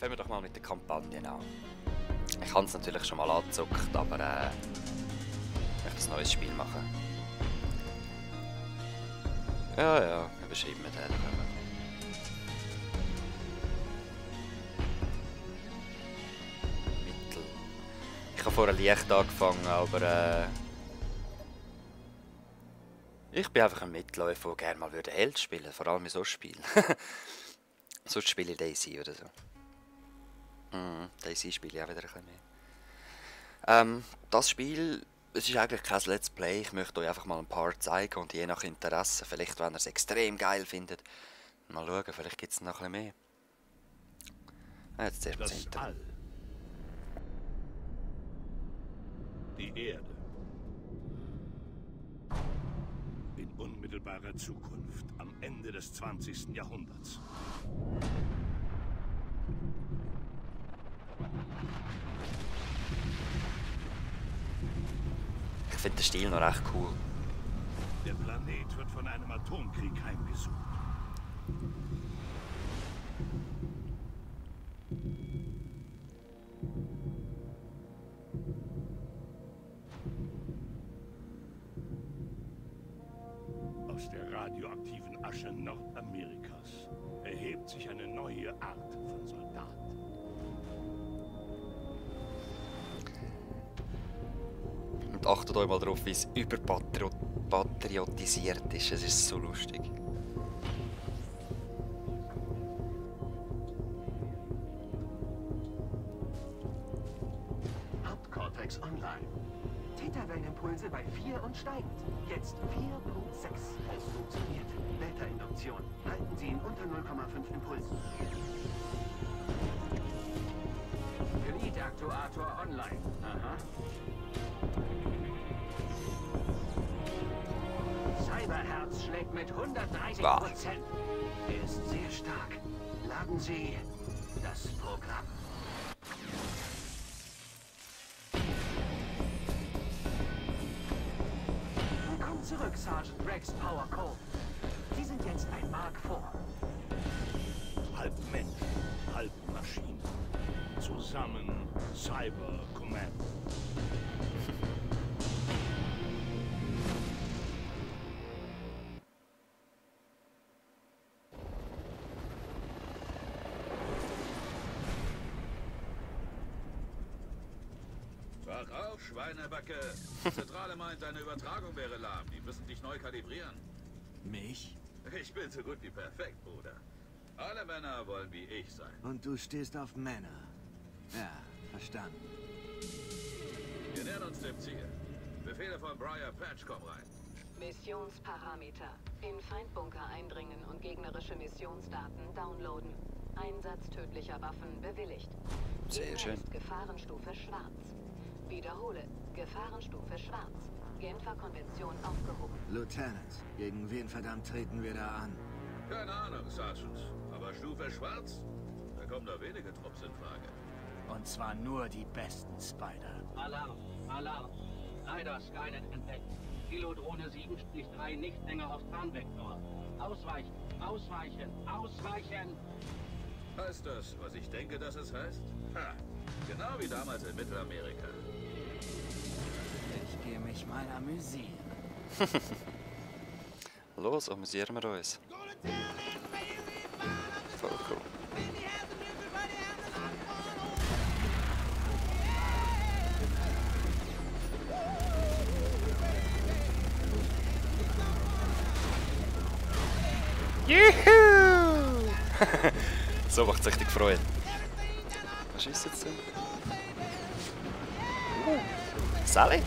fangen wir doch mal mit der Kampagne an. Ich habe es natürlich schon mal angezockt, aber ich möchte ein neues Spiel machen. Ja, überschreiben wir den. Mittel. Ich habe vorher leicht angefangen, aber ich bin einfach ein Mitläufer, der gerne mal Held spielen würde, vor allem in so Spielen. Sonst spiele ich Daisy oder so. Daisy spiele ich auch wieder ein bisschen mehr. Das Spiel, es ist eigentlich kein Let's Play, ich möchte euch einfach mal ein paar zeigen und je nach Interesse, vielleicht wenn ihr es extrem geil findet, mal schauen, vielleicht gibt es noch ein bisschen mehr. Jetzt zuerst mal das Intro. All. Die Erde. In unmittelbarer Zukunft, am Ende des 20. Jahrhunderts. Ich finde den Stil noch recht cool. Der Planet wird von einem Atomkrieg heimgesucht. Aus der radioaktiven Asche Nordamerikas erhebt sich eine neue Art von Soldat. Und achtet euch mal darauf, wie es überpatriotisiert ist. Es ist so lustig. Hauptcortex online. Theta-Wellenimpulse bei 4 und steigend. Jetzt 4.6. Es funktioniert. Beta-Induktion. Halten Sie ihn unter 0,5 Impulsen. Gliedaktuator online. Aha. Cyberherz schlägt mit 130%. Er ist sehr stark. Laden Sie das Programm. Willkommen zurück, Sergeant Rex Power Cole. Sie sind jetzt ein Mark IV. Halb Mensch, halb Maschine. Zusammen Cyber Command. Wach auf, Schweinebacke! Die Zentrale meint, deine Übertragung wäre lahm. Die müssen dich neu kalibrieren. Mich? Ich bin so gut wie perfekt, Bruder. Alle Männer wollen wie ich sein. Und du stehst auf Männer. Ja, verstanden. Wir nähern uns dem Ziel. Befehle von Briar Patch, komm rein. Missionsparameter. In Feindbunker eindringen und gegnerische Missionsdaten downloaden. Einsatz tödlicher Waffen bewilligt. Sehr Gegner schön. ist Gefahrenstufe schwarz. Wiederhole. Gefahrenstufe schwarz. Genfer Konvention aufgehoben. Lieutenant, gegen wen verdammt treten wir da an? Keine Ahnung, Sergeant. Aber Stufe schwarz? Da kommen da wenige Trupps in Frage. Und zwar nur die besten Spider. Alarm! Alarm! Leider Skynet entdeckt. Kilodrohne 7-3 nicht länger auf Tarnvektor. Ausweichen! Ausweichen! Ausweichen! Heißt das, was ich denke, dass es heißt? Ha! Genau wie damals in Mittelamerika. Ich gehe mich mal amüsieren. Los, amüsieren wir uns. Voll cool. Juhu! So macht es richtig Freude. Was ist jetzt denn? Sally?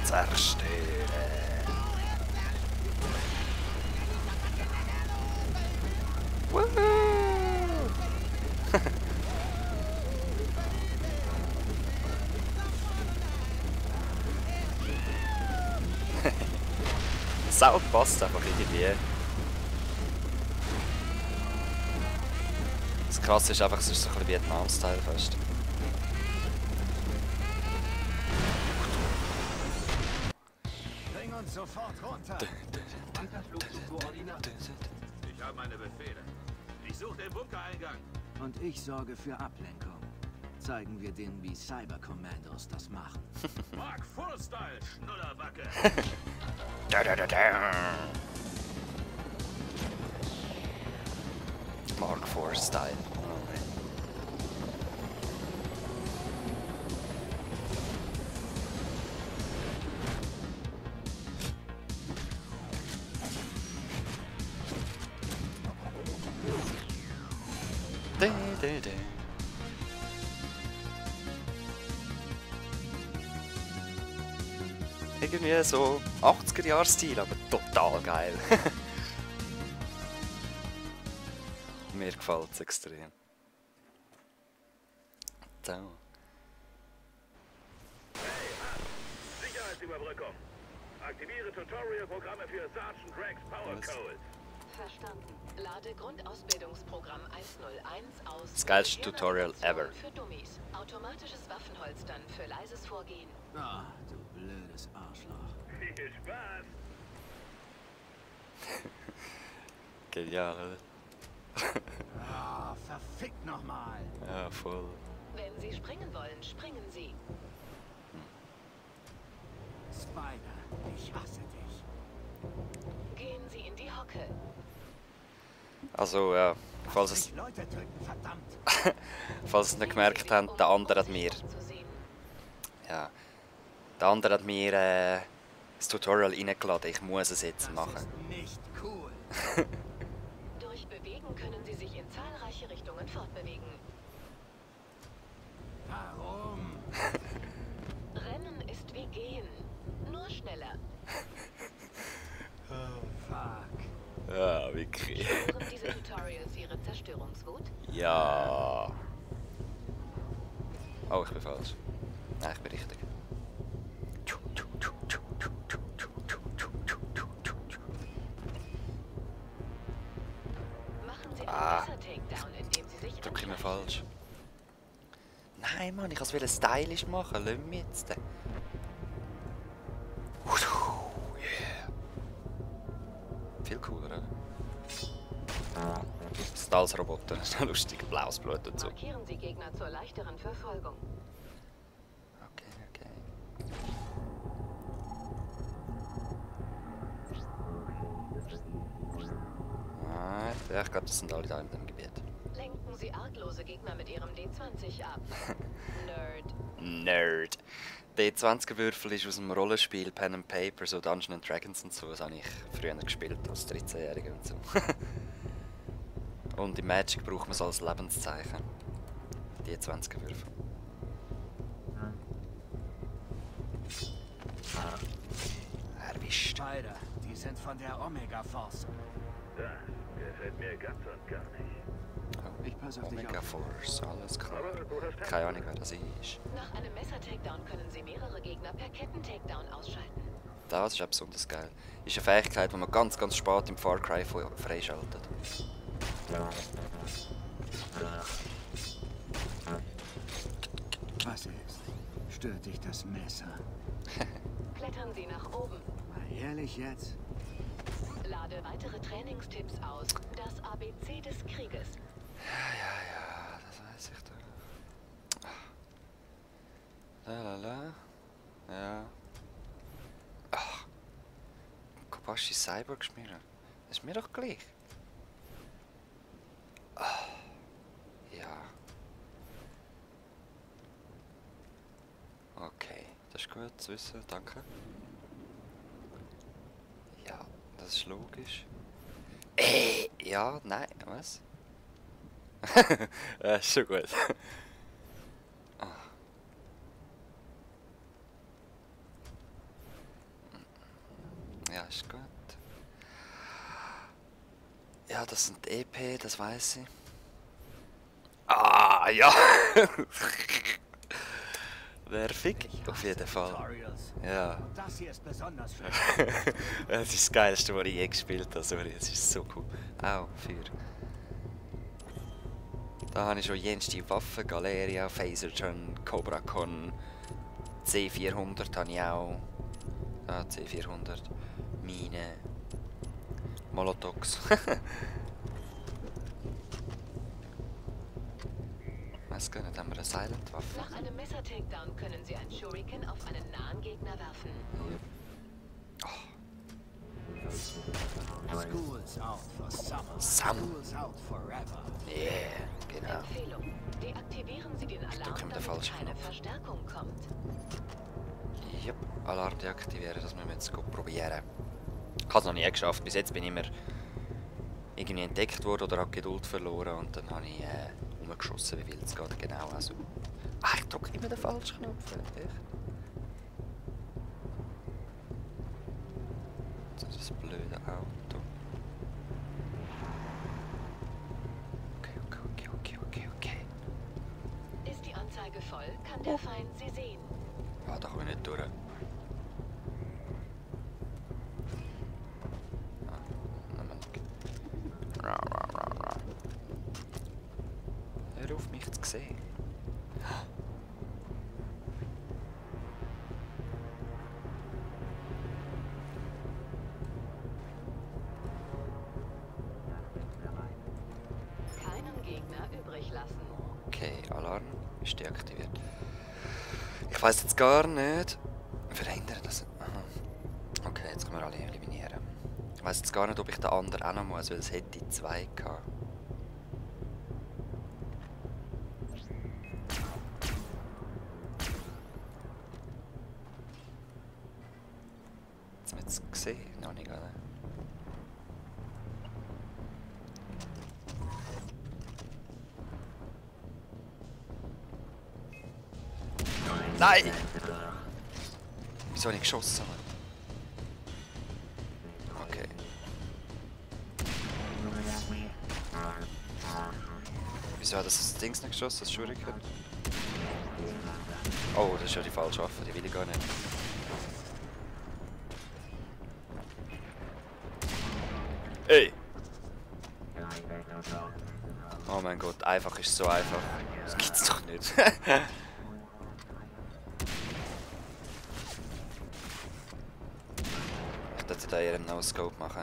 Zerstören. Woohoo! Sound passt einfach irgendwie. Das Krasse ist einfach, es ist so ein bisschen Vietnam-Style fast. Bring uns Sofort runter. Ankerflugkoordinaten. Ich habe meine Befehle. Ich suche den Bunkereingang. Und ich sorge für Ablenkung. Zeigen wir denen, wie Cyberkommandos das machen. Mark Fullstyle, Schnullerbacke. Mark IV Style. Irgendwie so 80er-Jahr-Stil, aber total geil. Mir gefällt es extrem. So. Sicherheitsüberbrückung. Aktiviere Tutorial-Programme für Sergeant Rex Power Code. Verstanden. Lade Grundausbildungsprogramm 101 aus. Das geilste Tutorial ever. Für Dummies. Automatisches Waffenholstern für leises Vorgehen. Ah, du blödes Arschloch. Viel Spaß. Genial, oder? Ah, verfickt nochmal. Ja, voll. Wenn Sie springen wollen, springen Sie. Spider, ich hasse dich. Gehen Sie in die Hocke. Also, falls Mich Leute töten, verdammt. falls ihr nicht gemerkt habt, der andere hat mir... Ja. Der andere hat mir das Tutorial reingeladen. Ich muss es jetzt machen. Das ist nicht cool. Durch Bewegen können Sie sich in zahlreiche Richtungen fortbewegen. Warum? Rennen ist wie Gehen. Nur schneller. Fuck. Ja, wirklich. Spüren diese Tutorials Ihre Zerstörungswut? Ja. Oh, ich bin falsch. Nein, ich bin richtig. Machen Sie einen Messer-Takedown, indem Sie sich Drück ich mir anschleichen. falsch. Nein, Mann, ich wollte es stylisch machen. Lass mich jetzt. Yeah. Viel cooler, oder? Das als Roboter. Das ist ein lustiger blaues Blut und so. Markieren Sie Gegner zur leichteren Verfolgung. Okay, okay. Ja, ich glaube, das sind alle da in dem Gebiet. Lenken Sie arglose Gegner mit Ihrem D20 ab. Nerd. Nerd. D20-Würfel ist aus dem Rollenspiel Pen and Paper, so Dungeons and Dragons und so. Das habe ich früher gespielt, als 13-Jähriger und so. Und im Magic braucht man es als Lebenszeichen. D20-Würfel. Erwischt. Spider, die sind von der Omega Force. Das gefällt mir ganz und gar nicht. Oh, Ich passe auf dich Omega auf. Force, alles klar. Aber du hast Keine Ahnung, wer das ist. Nach einem Messer-Takedown können Sie mehrere Gegner per Ketten-Takedown ausschalten. Das ist auch besonders geil. Ist eine Fähigkeit, die man ganz, ganz spät im Far Cry freischaltet. Was ist? Stört dich das Messer? Klettern Sie nach oben. Mal ehrlich jetzt? Lade weitere Trainingstipps aus. Das ABC des Krieges. Ja, das weiß ich doch. Lalala. Ja. Ach. Kobashi Cyborg schmieren. Das ist mir doch gleich. Ah. Ja. Okay, das ist gut zu wissen, danke. Ja, das ist logisch. Ja, nein, was? Ja, ist schon gut. Ah. Ja, ist gut. Ja, das sind EP, das weiß ich. Ah, ja! Nervig, auf jeden Fall. Tutorials. Ja. Das hier ist besonders für Das ist das Geilste, was ich je gespielt habe. Sorry, es ist so cool. Au, Feuer. Da habe ich schon jenste Waffen, Galeria, Phaserton, Cobra Con, C400 habe ich auch. Ah, C400. Mine. Molotox. Weiß gar nicht, haben wir eine Silent-Waffe? Nach einem Messer-Takedown können Sie ein Shuriken auf einen nahen Gegner werfen. School's out for summer. Sam. School's out forever. Yeah, genau. Empfehlung. Deaktivieren Sie den Alarm, drücke mit der damit falschen keine Knopf. Verstärkung kommt. Yep, Alarm deaktivieren, das müssen wir jetzt gut probieren. Ich habe es noch nie geschafft. Bis jetzt bin ich immer irgendwie entdeckt worden oder habe Geduld verloren und dann habe ich umgeschossen, wie wild es geht. Genau, also. Ah, ich drücke immer den falschen Knopf. Echt? Das ist das blöde Auto. Okay. Ist die Anzeige voll, kann der Feind Sie sehen. Ah, da komme ich nicht durch. Hör auf mich zu sehen. Keinen Gegner übrig lassen. Okay, Alarm ist deaktiviert. Ich weiss jetzt gar nicht. Verhindern das. Aha. Okay, jetzt können wir alle eliminieren. Ich weiss jetzt gar nicht, ob ich den anderen auch noch muss, weil es hätte 2 gehabt. Jetzt haben wir es gesehen, noch nicht, oder? Nein! Wieso habe ich geschossen? Okay. Wieso hat das Dings nicht geschossen, das Shuriken? Oh, das ist ja die falsche Waffe, die will ich gar nicht. Ey! Oh mein Gott, einfach ist so einfach. Das gibt's doch nicht. Ich dachte, da eher einen No-Scope machen.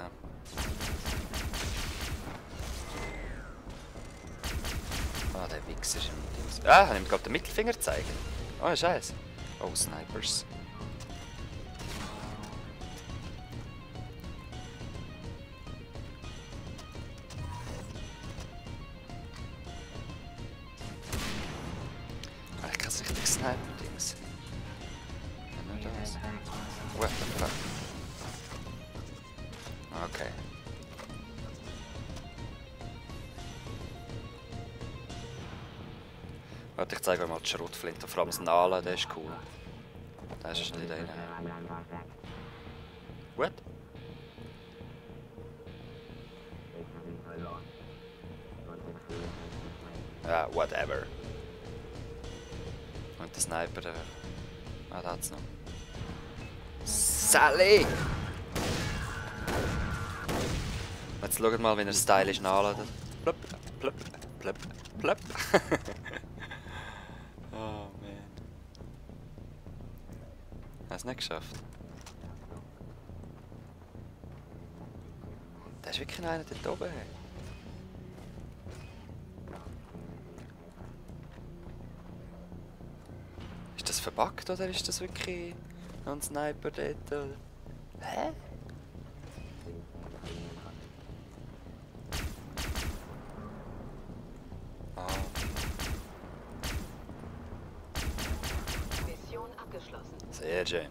Ah, der Wichser ist im Dings. Ah, hat ihm gerade den Mittelfinger gezeigt. Oh, Scheiße. Oh, Snipers. Ah, ich kann es richtig snipen, Dings. Ja, nur das. What the fuck? Okay. Warte, ich zeige euch mal die Schrotflinte. Vor allem das Nala, der ist cool. Der ist nicht einer. What? Ja, whatever. Und der Sniper, der... Ah, da hat's noch. Sally! Jetzt schaut mal, wie er stylisch nachladet. Plöpp, plöpp, plöpp, plöpp. Oh man. Hast du nicht geschafft? Da ist wirklich einer dort oben. Ist das verbuggt oder ist das wirklich noch ein Sniper dort? Oder? Hä? Mission abgeschlossen. Sehr schön.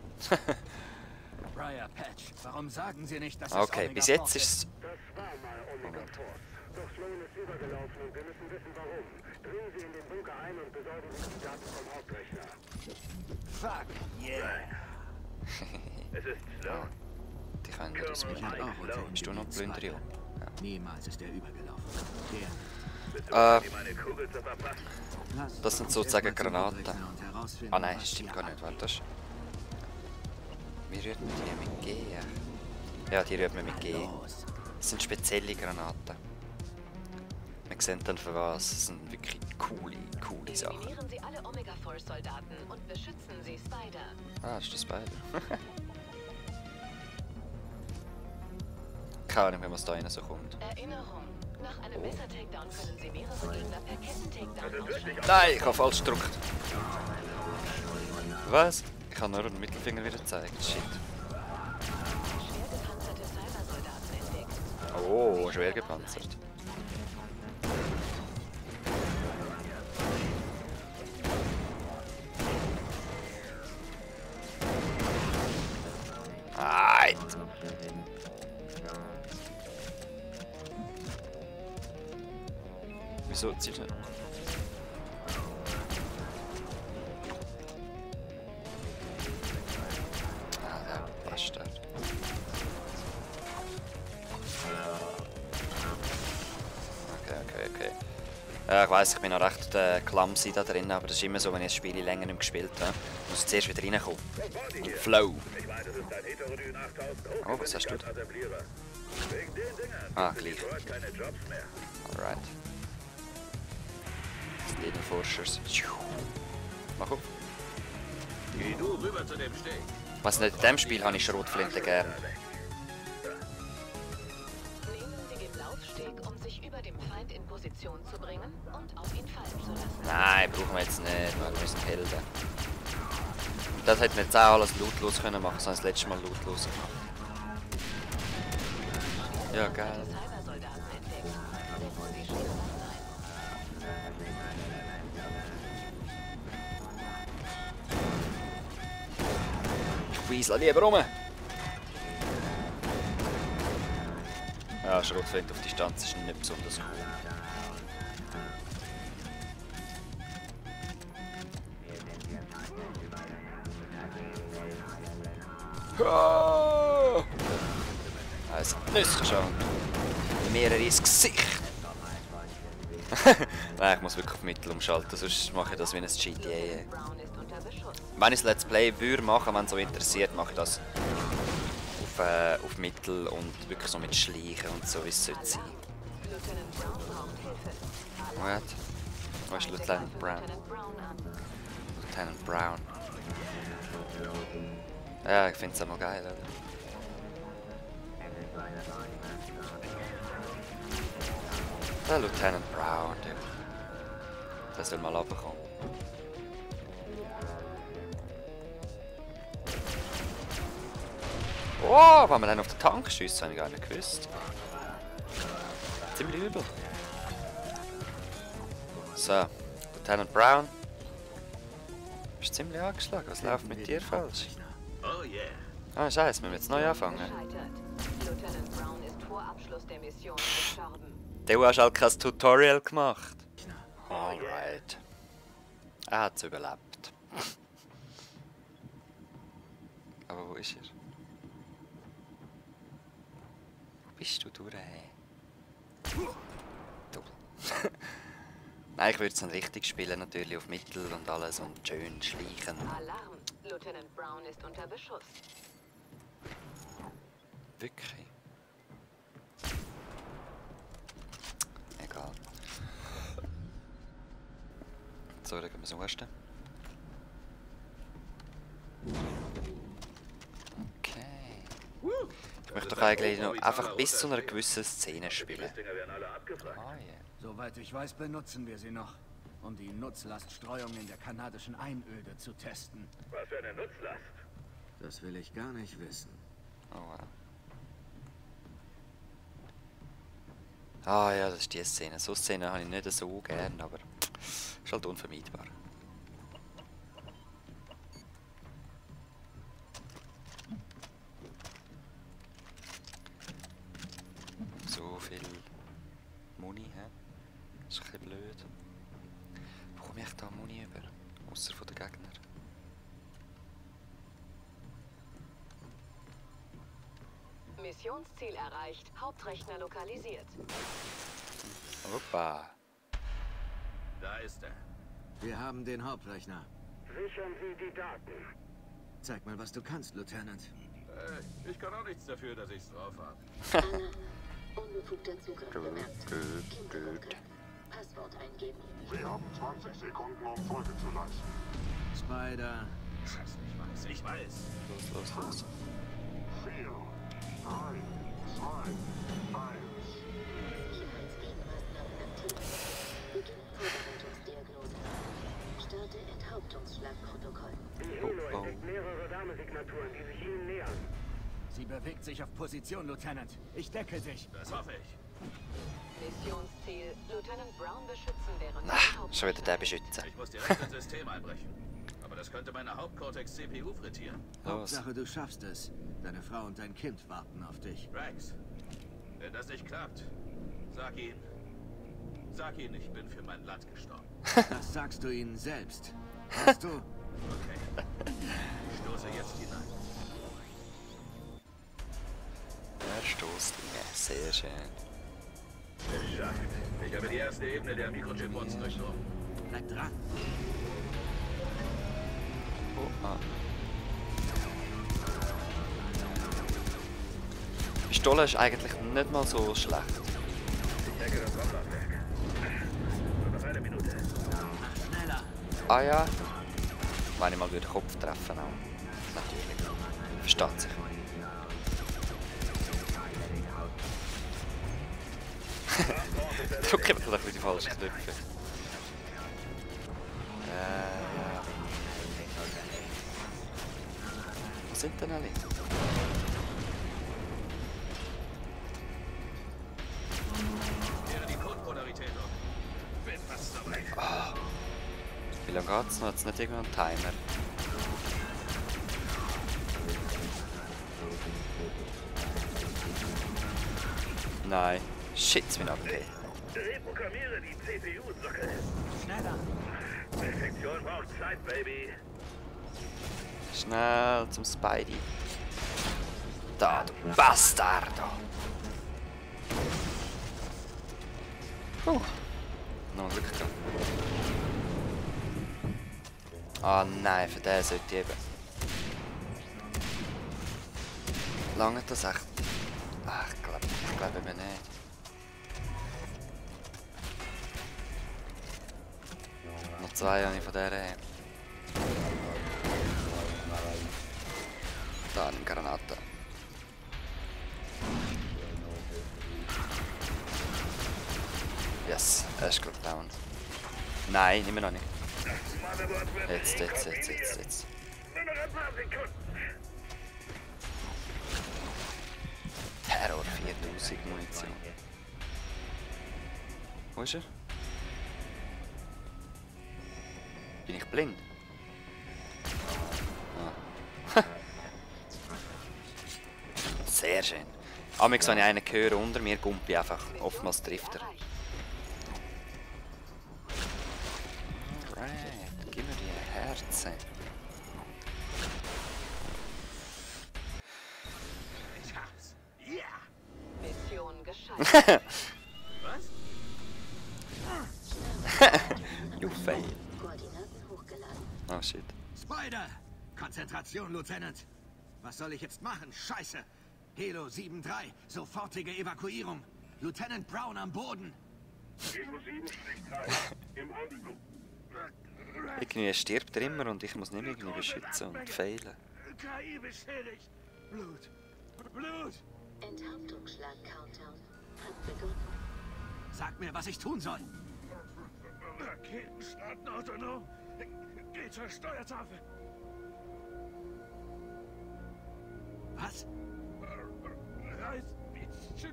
Briar Patch, warum sagen Sie nicht, dass es Okay, Omega bis jetzt Force ist es... Das war mal Omega Force. Doch Sloan ist übergelaufen und wir müssen wissen, warum. Dringen Sie in den Bunker ein und besorgen sich die Daten vom Hauptrechner. Fuck, yeah. Es ist Sloan. Die können nicht aus Ich hab auch unter Bist du noch Plünderio? Niemals ist er übergelaufen. Der Meine Kugel zu verpassen. Lass Das sind uns sozusagen erst mal zum Granaten. Hauptrechner und herausfinden, Ah nein, was stimmt hier gar nicht. abgeht. Warte. Wie rührt man die mit G? Ja, die rührt man mit G. Los. Das sind spezielle Granaten. Man sieht dann für was. Das sind wirklich coole Sachen. Eliminieren Sie alle Omega Force Soldaten und beschützen Sie Spider. Ah, das ist die Spider. keine Ahnung, wenn man da rein so kommt. Erinnerung. Nach einem Messer-Takedown können Sie mehrere Gegner per Ketten-Takedown ausschalten. Nein, ich habe falsch gedrückt. Was? Ich habe nur den Mittelfinger wieder gezeigt. Shit. Schwer gepanzerte Cybersoldaten entdeckt. Oh, schwer gepanzert. Wieso zieht er? Ah, der Bastard. Okay. Ja, ich weiss, ich bin noch recht clumsy da drin, aber das ist immer so, wenn ich das Spiel länger nicht gespielt habe. Ich muss zuerst wieder reinkommen. Und Flow. Oh, was hast du da? Ah, gleich. Alright. Jeden Forschers. Mach auf. Geh du rüber zu dem Steg. Was nicht, in diesem Spiel habe ich Schrotflinte gern. Nehmen Sie den Laufsteg, um sich über dem Feind in Position zu bringen und auf ihn fallen zu lassen. Nein, brauchen wir jetzt nicht, weil wir sind Helden. Und das hätten wir jetzt auch alles lootlos können machen, sondern das letzte Mal lootlos gemacht. Ja, geil. Cybersoldaten entdeckt. Setzen Sie Schwerwaffen ein. Weasel lieber rum! Ja, Schrotflinte auf Distanz ist nicht besonders cool. Oh! Also, Nüsse schon. Mehrere ins Gesicht! Nein, ich muss wirklich auf Mittel umschalten, sonst mache ich das wie ein GTA. Brown ist unter Beschuss. Wenn ich das Let's Play würde machen, wenn es so interessiert, mache ich das auf Mittel und wirklich so mit Schleichen und so, wie es sollte sein. Lieutenant Brown braucht Hilfe. What? Wo ist Lieutenant Brown? Lieutenant Brown an. Lieutenant Brown. Ja, ich finde es auch mal geil, oder? Der Lieutenant Brown, du. Der soll mal runterkommen. Oh, wenn wir dann auf den Tank schiessen, habe ich gar nicht gewusst. Ziemlich übel. So, Lieutenant Brown. Bist ziemlich angeschlagen. Was läuft mit dir falsch? Oh yeah. Ah, scheiße, müssen wir jetzt neu anfangen. Gescheitert. Lieutenant Brown ist vor Abschluss der Mission gestorben. Du hast halt kein Tutorial gemacht. Alright. Er hat es überlebt. Aber wo ist er? Wo bist du durch? Du. Nein, ich würde es dann richtig spielen, natürlich auf Mittel und alles und schön schleichen. Alarm. Lieutenant Brown ist unter Beschuss. Wirklich? Egal. So, dann gehen wir zum ersten. Okay. Ich möchte doch eigentlich noch einfach bis zu einer gewissen Szene spielen. Ah, yeah. Soweit ich weiß, benutzen wir sie noch, um die Nutzlaststreuung in der kanadischen Einöde zu testen. Was für eine Nutzlast? Das will ich gar nicht wissen. Oh wow. Ah ja, das ist die Szene. So Szenen habe ich nicht so gern, aber ist halt unvermeidbar. So viel Muni, hä? Das ist ein bisschen blöd. Wo komme ich da Muni über? Ausser von den Gegnern. Missionsziel erreicht. Hauptrechner lokalisiert. Opa. Da ist er. Wir haben den Hauptrechner. Sichern Sie die Daten. Zeig mal, was du kannst, Lieutenant. Ich kann auch nichts dafür, dass ich's drauf habe. Unbefugter Zugriff bemerkt. Kinderbuchgriff. Passwort eingeben. Sie haben 20 Sekunden, um Folge zu leisten. Spider. Ich weiß. Los. 4, 3, 2, sich auf Position, Lieutenant. Ich decke dich. Das hoffe ich. Missionsziel: Lieutenant Brown beschützen während Schon wieder der beschützen. Ich muss direkt ins System einbrechen. Aber das könnte meine Hauptcortex-CPU frittieren. Los. Hauptsache, du schaffst es. Deine Frau und dein Kind warten auf dich. Rex, wenn das nicht klappt, sag ihnen, ich bin für mein Land gestorben. Das sagst du ihnen selbst. Weißt du? Okay. Ich stoße jetzt hinein. Er stoßt ihn. Sehr schön. Geschafft. Ich habe die erste Ebene der Mikrochip-Bots durchdrungen. Bleib dran. Oh, ah. Die Pistole ist eigentlich nicht mal so schlecht. Ich decke das Wandlerwerk. Nur noch eine Minute. Mach schneller. Ah ja. Wenn ich mal den Kopf treffen auch. Natürlich. Versteht sich. Drücke einfach ein bisschen die falschen Knöpfe. Ja. Wo sind denn alle? Kehre die Codepolarität um. Bin fast dabei. Wie lange geht's noch? Jetzt nicht irgendein Timer. Nein. Shit, mein AP. Reprogrammiere die CPU-Sockel. Schneller. Perfektion braucht Zeit, Baby. Schnell zum Spidey. Da, du Bastardo! Noch Glück gehabt. Ah nein, für den sollte ich eben. Lange das echt? Ach, ich glaube eben nicht. Noch 2 habe ich von der. Da eine Granate. Yes, er ist gerade down. Nein, immer noch nicht. Jetzt. Nur noch ein paar Sekunden. Terror 4000 Munition. Wo ist er? Bin ich blind? Ah. Sehr schön. Amix, wenn ich einen höre unter mir, gumpi einfach. Oftmals trifft er. Right, gib mir die Herzen. Ich hab's. Ja! Mission gescheitert. Was? You fail. Oh shit. Spider! Konzentration, Lieutenant. Was soll ich jetzt machen? Scheiße! Helo 7-3, sofortige Evakuierung. Lieutenant Brown am Boden. Kilo 7-3 im Anflug. Irgendwie stirbt er immer und ich muss nicht irgendwie beschützen und fehlen. KI beschädigt. Blut. Blut. Enthauptungsschlag-Countdown hat begonnen. Sag mir, was ich tun soll. Raketen starten autonom. Geh zur Steuertafel. Was? Reiß die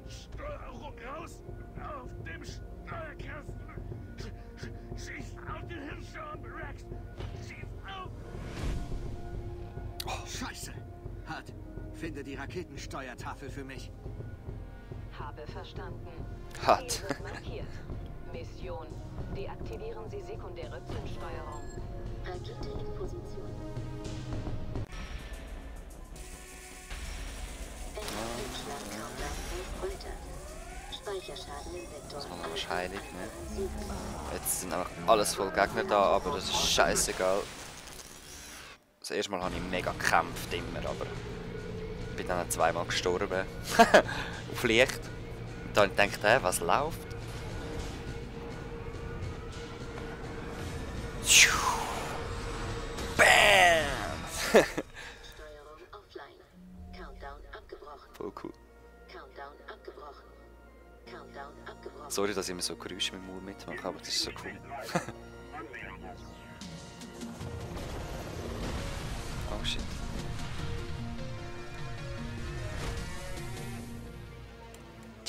Steuerung raus. Auf dem Steuerkasten. Schieß auf den Hirnstamm, Rex. Schieß auf. Scheiße! Hart, finde die Raketensteuertafel für mich. Habe verstanden. Hat. Ziel wird markiert. Mission: Deaktivieren Sie sekundäre Zündsteuerung. Rakete in Position. Enthauptungsschlag-Countdown 11 weiter. Speicherschaden im Vektor. Das war wahrscheinlich, ne? Jetzt sind einfach alles voll Gegner da, aber das ist scheißegal. Das erste Mal habe ich mega gekämpft immer, aber ich bin dann 2-mal gestorben. Auf Licht. Und dann denkt ich, was läuft? Bam! Steuerung offline. Countdown abgebrochen. Voll cool. Countdown abgebrochen. Countdown abgebrochen. Sorry, dass ich immer so Geräusche mit dem Mund mitmache, aber das ist so cool. Oh shit.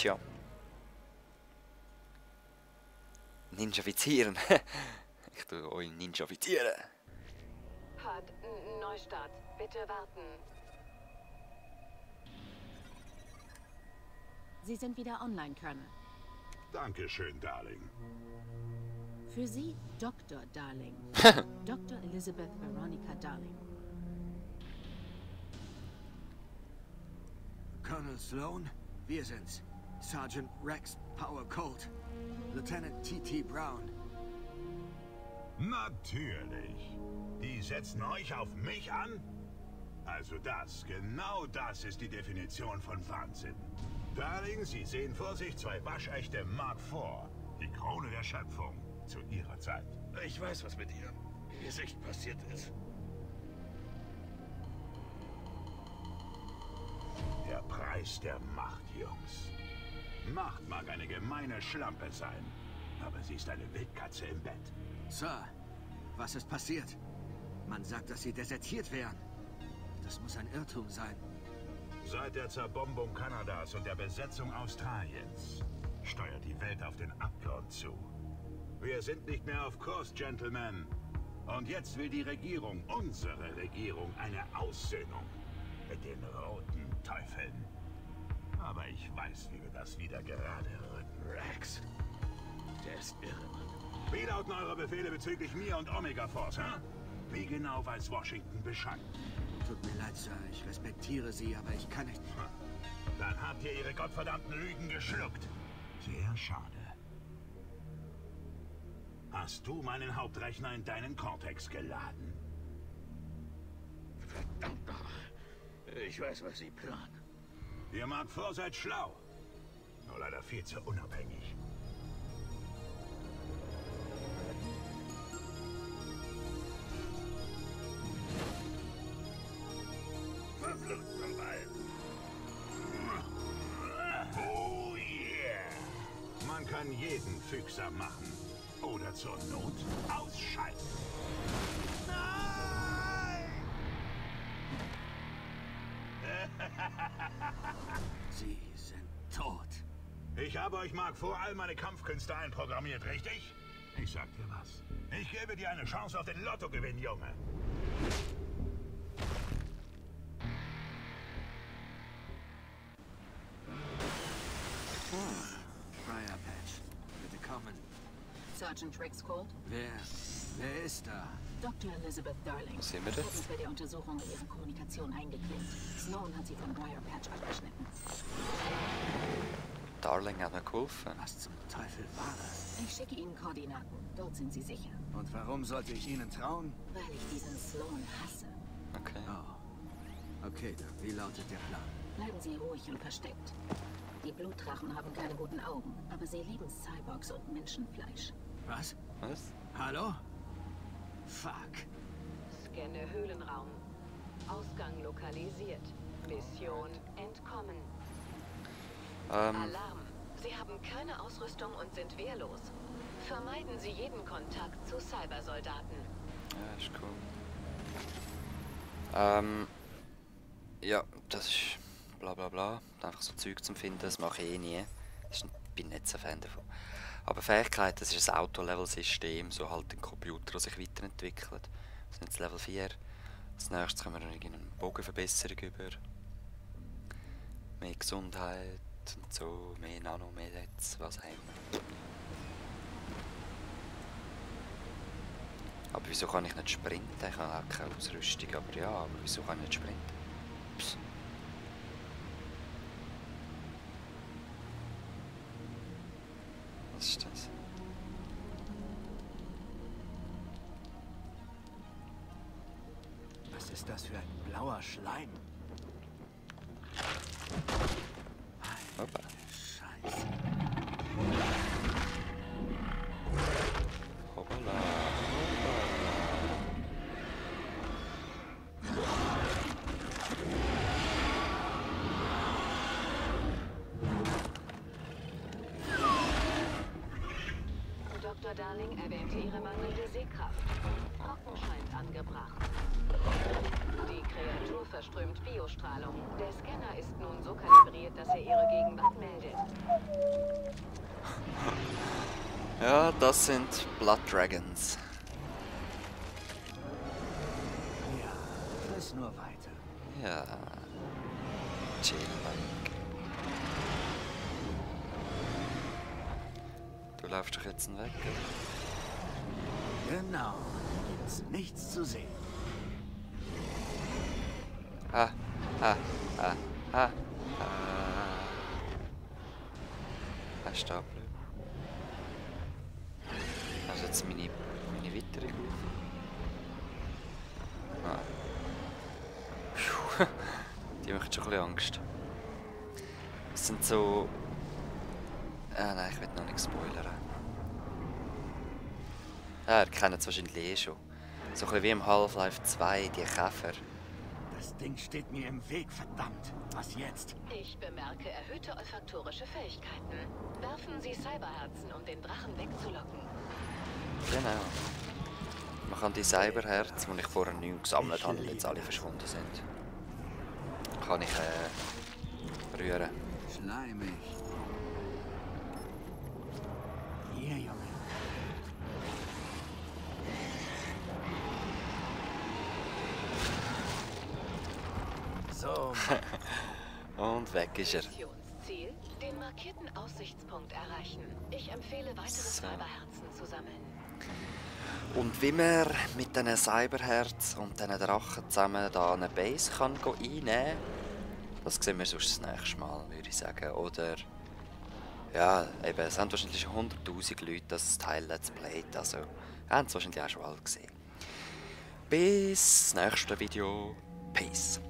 Ninja. Ninjafizieren. Ich tue euch ninjafizieren. Hard, Neustart. Bitte warten. Sie sind wieder online, Colonel. Dankeschön, Darling. Für Sie, Dr. Darling. Dr. Elizabeth Veronica Darling. Colonel Sloan, wir sind's. Sergeant Rex Power Colt. Lieutenant T.T. Brown. Natürlich. Die setzen euch auf mich an? Also genau das ist die Definition von Wahnsinn. Darling, Sie sehen vor sich 2 waschechte Mark IV. Die Krone der Schöpfung. Zu ihrer Zeit. Ich weiß, was mit ihrem Gesicht passiert ist. Der Preis der Macht, Jungs. Macht mag eine gemeine Schlampe sein, aber sie ist eine Wildkatze im Bett. Sir, was ist passiert? Man sagt, dass Sie desertiert wären. Das muss ein Irrtum sein. Seit der Zerbombung Kanadas und der Besetzung Australiens steuert die Welt auf den Abgrund zu. Wir sind nicht mehr auf Kurs, Gentlemen. Und jetzt will die Regierung, unsere Regierung, eine Aussöhnung mit den roten Teufeln. Aber ich weiß, wie wir das wieder gerade rücken. Rex. Der ist irre, Mann. Wie lauten eure Befehle bezüglich mir und Omega Force, hä? Wie genau weiß Washington Bescheid? Tut mir leid, Sir. Ich respektiere Sie, aber ich kann nicht... Dann habt ihr ihre gottverdammten Lügen geschluckt. Sehr schade. Hast du meinen Hauptrechner in deinen Cortex geladen? Verdammt noch. Ich weiß, was Sie planen. Ihr Mark IV seid schlau. Nur leider viel zu unabhängig. Verflucht nochmal. Oh yeah. Man kann jeden fügsam machen. Oder zur Not ausschalten. Nein! Sie sind tot. Ich habe euch, Mark, vor all meine Kampfkünste einprogrammiert, richtig? Ich sag dir was. Ich gebe dir eine Chance auf den Lottogewinn, Junge. Briar Patch, bitte kommen. Sergeant Rex Colt. Wer ist da? Dr. Elizabeth Darling. Was sehen wir Ich das? habe uns bei der Untersuchung ihre Kommunikation eingeklemmt. Sloan hat sie von Briar Patch abgeschnitten. Darling hat mir geholfen. Was zum Teufel war das? Ich schicke Ihnen Koordinaten. Dort sind Sie sicher. Und warum sollte ich Ihnen trauen? Weil ich diesen Sloan hasse. Okay. Oh. Okay, dann wie lautet der Plan? Bleiben Sie ruhig und versteckt. Die Blutdrachen haben keine guten Augen, aber sie lieben Cyborgs und Menschenfleisch. Was? Was? Hallo? Fuck. Scanne Höhlenraum. Ausgang lokalisiert. Mission entkommen. Alarm. Sie haben keine Ausrüstung und sind wehrlos. Vermeiden Sie jeden Kontakt zu Cybersoldaten. Ja, ist cool. Ja, das ist bla bla bla. Einfach so Zeug zum Finden, das mache ich eh nie. Ich bin nicht so Fan davon. Aber Fähigkeit, das ist ein Auto-Level-System, so halt ein Computer, der sich weiterentwickelt. Wir sind jetzt Level 4. Als nächstes kommen wir noch eine Bogenverbesserung über. Mehr Gesundheit und so, mehr Nano, mehr Netz, was auch immer. Aber wieso kann ich nicht sprinten? Ich habe auch keine Ausrüstung, aber ja, aber wieso kann ich nicht sprinten? Psst. Was ist das? Was ist das für ein blauer Schleim? Hoppa. Scheiße. Hoppala. Dr. Darling erwähnte ihre mangelnde Sehkraft. Trocken scheint angebracht. Die Kreatur verströmt Biostrahlung. Der Scanner ist nun so kalibriert, dass er ihre Gegenwart meldet. Ja, das sind Blood Dragons. Ja, friss nur weiter. Ja. Chill. Du läufst doch jetzt weg, oder? Genau. Gibt's nichts zu sehen. Ha, ha, ha, ha, ha. Hast du da blöd? Also jetzt meine weitere Gruppe. Ah. Puh. Die macht schon ein bisschen Angst. Es sind so... Ah nein, ich will noch nicht spoilern. Ah, ihr kennt es wahrscheinlich eh schon. So ein bisschen wie im Half-Life 2, die Käfer. Das Ding steht mir im Weg, verdammt. Was jetzt? Ich bemerke erhöhte olfaktorische Fähigkeiten. Werfen Sie Cyberherzen, um den Drachen wegzulocken. Genau. Man kann die Cyberherzen, die ich vorher nicht gesammelt habe und jetzt alle verschwunden sind, kann ich rühren. Schleimig. Hier, Junge. So. Und weg ist er. Missionsziel: den markierten Aussichtspunkt erreichen. Ich empfehle, weitere Cyberherzen zu sammeln. Und wie man mit diesen Cyberherz und diesen Drachen zusammen da eine Base kann einnehmen kann, das sehen wir sonst das nächste Mal, würde ich sagen. Oder, ja, eben, es haben wahrscheinlich schon 100'000 Leute das Teil Let's Played, also haben es wahrscheinlich auch schon alle gesehen. Bis nächste Video. Peace.